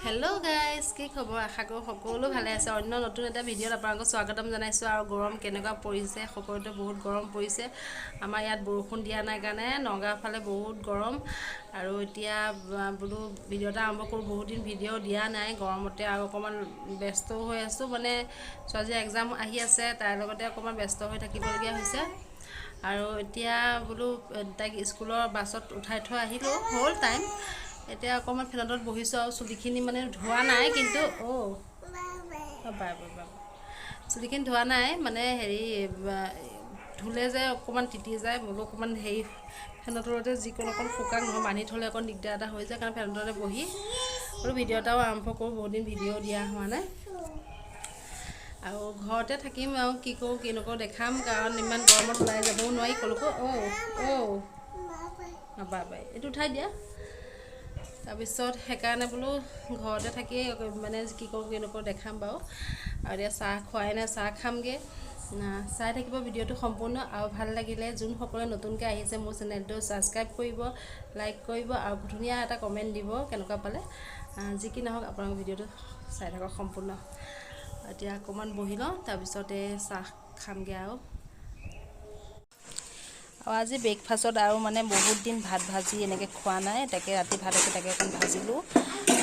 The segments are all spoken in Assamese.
হেল্ল' গাইজ, কি খবৰ? আশা কৰোঁ সকলো ভালে আছে। অন্য নতুন এটা ভিডিঅ'ত আপোনালোকক স্বাগতম জনাইছোঁ। আৰু গৰম কেনেকুৱা পৰিছে? সকলোতে বহুত গৰম পৰিছে। আমাৰ ইয়াত বৰষুণ দিয়া নাই কাৰণে নগাঁও ফালে বহুত গৰম। আৰু এতিয়া বোলো ভিডিঅ' এটা আৰম্ভ কৰোঁ। বহুত দিন ভিডিঅ' দিয়া নাই গৰমতে, আৰু অকণমান ব্যস্তও হৈ আছোঁ। মানে ছোৱালীৰ এক্সাম আহি আছে, তাৰ লগতে অকণমান ব্যস্ত হৈ থাকিবলগীয়া হৈছে। আৰু এতিয়া বোলো তাইক স্কুলৰ বাছত উঠাই থৈ আহিলোঁ, হ'ল টাইম। এতিয়া অকণমান ফেনত বহিছোঁ। আৰু চুলিখিনি মানে ধোৱা নাই, কিন্তু অ' বাই বাই, চুলিখিনি ধোৱা নাই, মানে হেৰি ধুলে যে অকণমান তিতি যায়। বোলো অকণমান হেৰি ফেনৰ তলতে যিকোনো অকণ শুকান নহয়, বান্ধি থ'লে অকণ দিগদাৰ এটা হৈ যায়। কাৰণ ফেনৰ তলতে বহি বোলো ভিডিঅ' এটাও আৰম্ভ কৰোঁ, বহুত দিন ভিডিঅ' দিয়া হোৱা নাই। আৰু ঘৰতে থাকিম আৰু কি কৰোঁ কি নকৰোঁ দেখাম, কাৰণ ইমান গৰমত ওলাই যাবও নোৱাৰি ক'লৈকো। অ' অ' বাই বাই, এইটো উঠাই দিয়া। তাৰপিছত সেইকাৰণে বোলো ঘৰতে থাকি মানে কি কৰোঁ কি নকৰোঁ দেখাম বাৰু। আৰু এতিয়া চাহ খোৱাই নাই, চাহ খামগৈ। চাই থাকিব ভিডিঅ'টো সম্পূৰ্ণ। আৰু ভাল লাগিলে যোনসকলে নতুনকৈ আহিছে মোৰ চেনেলটো ছাবস্ক্ৰাইব কৰিব, লাইক কৰিব আৰু ধুনীয়া এটা কমেণ্ট দিব কেনেকুৱা পালে। যি কি নহওক আপোনালোকৰ ভিডিঅ'টো চাই থাকক সম্পূৰ্ণ। এতিয়া অকণমান বহি লওঁ, তাৰপিছতে চাহ খামগৈ। আৰু আজি ব্ৰেকফাষ্টত আৰু মানে বহুত দিন ভাত ভাজি এনেকৈ খোৱা নাই, তাকে ৰাতি ভাত আছে তাকে অকণ ভাজিলোঁ।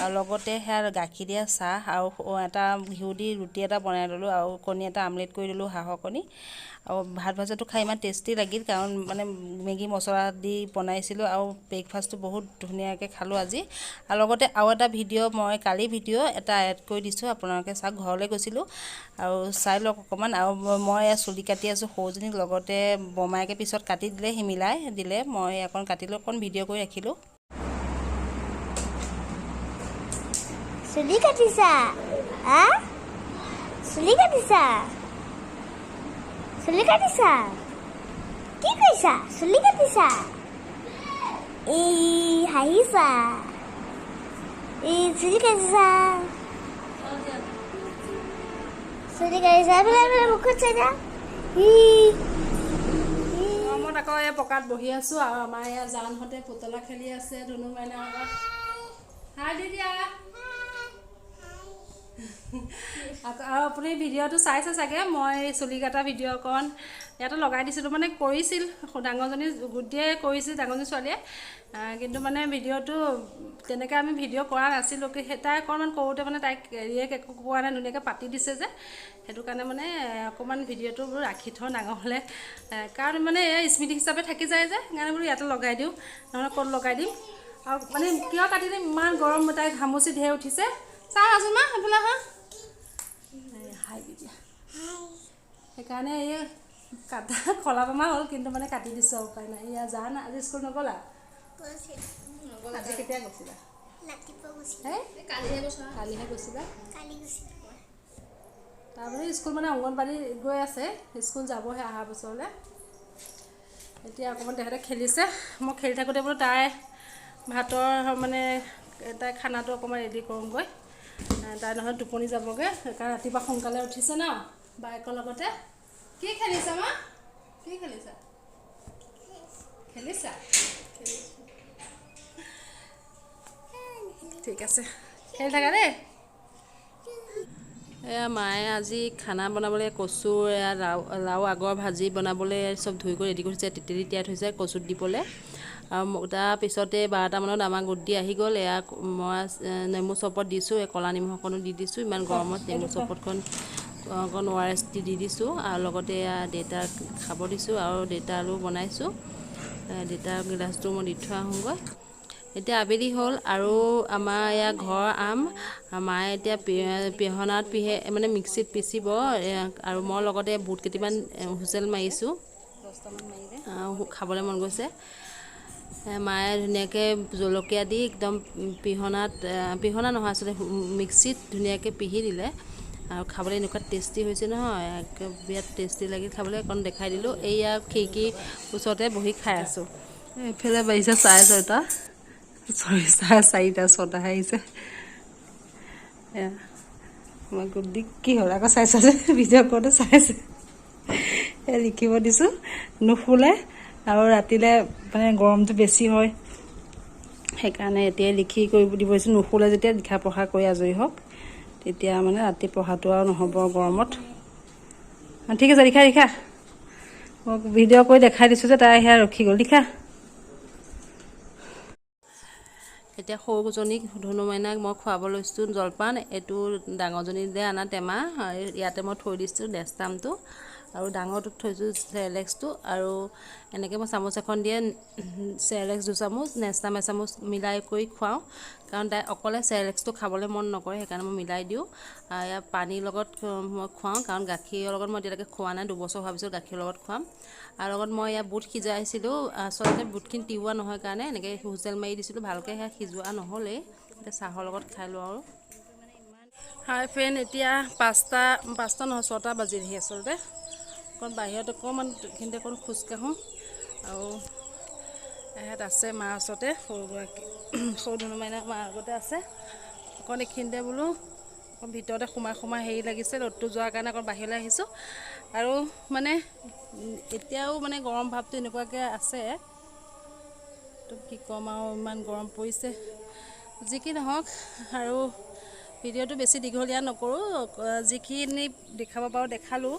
আৰু লগতে সেয়া গাখীৰ দিয়া চাহ আৰু এটা ঘিউ দি ৰুটি এটা বনাই ল'লোঁ আৰু কণী এটা আমলেট কৰি দিলোঁ, হাঁহৰ কণী। আৰু ভাত ভাজাটো খাই ইমান টেষ্টি লাগিল, কাৰণ মানে মেগী মছলা দি বনাইছিলোঁ। আৰু ব্ৰেকফাষ্টটো বহুত ধুনীয়াকৈ খালোঁ আজি। আৰু লগতে আৰু এটা ভিডিঅ' মই কালি ভিডিঅ' এটা এড কৰি দিছোঁ, আপোনালোকে চাওক। ঘৰলৈ গৈছিলোঁ আৰু চাই লওক অকণমান। আৰু মই চুলি কাটি আছোঁ সৰুজনীক, লগতে বৰমায়েকে পিছত কাটি দিলে, সি মিলাই দিলে, মই অকণ কাটিলোঁ, অকণ ভিডিঅ' কৰি ৰাখিলোঁ। চুলি কাটিছা? হা, চুলি কাটিছা? চুলি কাটিছা? কি কৰিছা? চুলি কাটিছা? এই হাঁহিছা, এই চুলি কাটিছা, চুলি কাটিছা। এইফালে এইফালে মুখত চাই যা। গৰমত আকৌ এই পকাত বহি আছোঁ। আৰু আমাৰ এয়া জানহঁতে পুতলা খেলি আছে, ধুনু মাইনাহঁত। হাই দি দিয়া। আৰু আপুনি ভিডিঅ'টো চাইছে চাগে, মই চুলি কটা ভিডিঅ' অকণ ইয়াতে লগাই দিছিলোঁ। মানে কৰিছিল ডাঙৰজনী গুডিয়ে কৰিছিল, ডাঙৰজনী ছোৱালীয়ে, কিন্তু মানে ভিডিঅ'টো তেনেকৈ আমি ভিডিঅ' কৰা নাছিলোঁ। তাই অকণমান কৰোঁতে মানে তাইক হেৰিয়ে একো কোৱা নাই, ধুনীয়াকৈ পাতি দিছে যে, সেইটো কাৰণে মানে অকণমান ভিডিঅ'টো বোলো ৰাখি থওঁ ডাঙৰ হ'লে, কাৰণ মানে এই স্মৃতি হিচাপে থাকি যায় যে, সেইকাৰণে বোলো ইয়াতে লগাই দিওঁ, নহ'লে ক'ত লগাই দিম। আৰু মানে কিয় কাটি দিম, ইমান গৰম, তাই ঘামচি ঢেৰ উঠিছে। চাওঁ আজোমা সেইফালে, হা হাই দিয়া। সেইকাৰণে এই কাটা খলা বমা হ'ল, কিন্তু মানে কাটি দিছোঁ, উপায় নাই। এয়া জান আজি স্কুল নগ'লা? আজি কেতিয়া গৈছিলা? কালিহে গৈছিলা। তাৰমানে স্কুল মানে অংগনবাড়ী গৈ আছে, স্কুল যাবহে অহা বছৰলৈ। এতিয়া অকণমান তেখেতে খেলিছে, মই খেলি থাকোঁতে বোলো তাই ভাতৰ মানে তাই খানাটো অকণমান ৰেডি কৰোঁগৈ, তাই নহ'লে টোপনি যাবগৈ। কাৰণ ৰাতিপুৱা সোনকালে উঠিছে ন বায়েকৰ লগতে। কি খেলিছা মা? কি খেলিছা? খেলিছা? ঠিক আছে, খেলি থাকা দেই। এয়া মায়ে আজি খানা বনাবলৈ কচু, এয়া লাও, লাও আগৰ ভাজি বনাবলৈ চব ধুই কৰি ৰেডি কৰিছে, তেতেলী তিয়াই থৈছে কচুত দিবলৈ। আৰু তাৰপিছতে 12টামানত আমাৰ গুড্ডি আহি গ'ল। এয়া মই নেমু চৰবত দিছোঁ, এই ক'লা নিমখ অকণো দি দিছোঁ। ইমান গৰমত নেমু চৰবতখন অকণ অ' আৰ এছ দি দিছোঁ। আৰু লগতে এয়া দেউতাক খাব দিছোঁ আৰু দেউতালৈও বনাইছোঁ। দেউতাৰ গিলাচটো মই দি থৈ আহোঁগৈ। এতিয়া আবেলি হ'ল আৰু আমাৰ এয়া ঘৰৰ আম মায়ে এতিয়া পিহনাত পিহে, মানে মিক্সিত পিচিব। আৰু মই লগতে বুট কেইটামান হুইচেল মাৰিছোঁ, খাবলৈ মন গৈছে। মায়ে ধুনীয়াকৈ জলকীয়া দি একদম পিহনাত, পিহনা নহয় আচলতে মিক্সিত ধুনীয়াকৈ পিহি দিলে। আৰু খাবলৈ এনেকুৱা টেষ্টি হৈছে নহয়, একে বিৰাট টেষ্টি লাগিল খাবলৈ। অকণ দেখাই দিলোঁ। এইয়া খিৰিকীৰ ওচৰতে বহি খাই আছোঁ। এইফালে বাজিছে 6:30, চৰি 4:30, 6টাহে আহিছে। এয়া মই গুড্ডি কি হ'ল আকৌ চাইছা যে ভিডিঅ' কৰোঁতে চাইছে। এই লিখিব দিছোঁ, নুফুলে। আৰু ৰাতিলৈ মানে গৰমটো বেছি হয়, সেইকাৰণে এতিয়াই লিখি কৰি দিব দিছোঁ। নুশুলে যেতিয়া লিখা পঢ়া কৰি আজৰি হওক, তেতিয়া মানে ৰাতি পঢ়াটো আৰু নহ'ব গৰমত। ঠিক আছে, লিখা লিখা। মোক ভিডিঅ' কৰি দেখাই দিছোঁ যে তাই সেয়া ৰখি গ'ল। লিখা। এতিয়া সৰুজনীক ধুনু মাইনাক মই খুৱাব লৈছোঁ জলপান। এইটো ডাঙৰজনীলৈ অনা টেমা, ইয়াতে মই থৈ দিছোঁ নেষ্টামটো, আৰু ডাঙৰটোত থৈছোঁ চেৰেলেক্সটো। আৰু এনেকৈ মই চামুচ এখন দিয়ে চেৰেলেক্স 2 চামুচ, নেষ্টাম এচামুচ মিলাই কৰি খুৱাওঁ, কাৰণ তাই অকলে চেৰেলেক্সটো খাবলৈ মন নকৰে, সেইকাৰণে মই মিলাই দিওঁ। ইয়াৰ পানীৰ লগত মই খুৱাওঁ, কাৰণ গাখীৰৰ লগত মই এতিয়ালৈকে খোৱা নাই। 2 বছৰ হোৱাৰ পিছত গাখীৰৰ লগত খুৱাম। আৰু লগত মই ইয়াত বুট সিজাইছিলোঁ। আচলতে বুটখিনি তিওৱা নহয় কাৰণে এনেকৈ হুইচেল মাৰি দিছিলোঁ, ভালকৈ সেয়া সিজোৱা নহ'লেই। এতিয়া চাহৰ লগত খাই লওঁ। আৰু হাই ফ্ৰেণ্ড, এতিয়া 5টা, 5টা নহয়, 6টা বাজিলহি। আচলতে অকণ বাহিৰত অকণমান এইখিনিতে অকণ খোজকাঢ়োঁ। আৰু এহেঁত আছে মাৰ ওচৰতে, সৰুগৰাকী সৰু ধুনু মাইনা মাৰ আগতে আছে। অকণ এইখিনিতে বোলো অকণ ভিতৰতে সোমাই সোমাই হেৰি লাগিছে, ৰ'দটো যোৱাৰ কাৰণে অকণ বাহিৰলৈ আহিছোঁ। আৰু মানে এতিয়াও মানে গৰম ভাৱটো এনেকুৱাকৈ আছে, তো কি ক'ম আৰু, ইমান গৰম পৰিছে। যি কি নহওক, আৰু ভিডিঅ'টো বেছি দীঘলীয়া নকৰোঁ। যিখিনি দেখাব পাৰোঁ দেখালোঁ।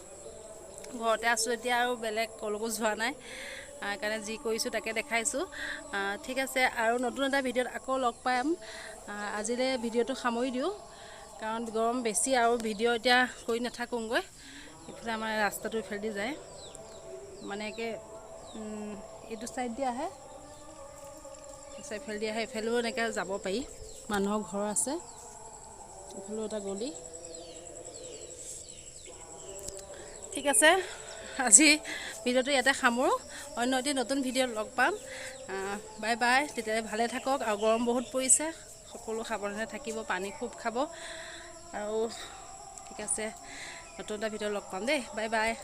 ঘৰতে আছোঁ এতিয়া আৰু বেলেগ ক'লৈকো যোৱা নাই, সেইকাৰণে যি কৰিছোঁ তাকে দেখাইছোঁ। ঠিক আছে, আৰু নতুন এটা ভিডিঅ'ত আকৌ লগ পাম। আজিলৈ ভিডিঅ'টো সামৰি দিওঁ, কাৰণ গৰম বেছি আৰু ভিডিঅ' এতিয়া কৰি নাথাকোঁগৈ। ইফালে আমাৰ ৰাস্তাটো ইফালেদি যায়, মানে একে এইটো ছাইড দি আহে, এইফালেদি আহে। এইফালেও এনেকৈ যাব পাৰি, মানুহৰ ঘৰ আছে। এইফালেও এটা গলি। ঠিক আছে, আজি ভিডিঅ'টো ইয়াতে সামৰোঁ। অন্য এটি নতুন ভিডিঅ'ত লগ পাম। বাই বাই, তেতিয়াহ'লে ভালে থাকক। আৰু গৰম বহুত পৰিছে, সকলো সাৱধানে থাকিব, পানী খুব খাব। আৰু ঠিক আছে, নতুন এটা ভিডিঅ'ত লগ পাম দেই। Bye bye.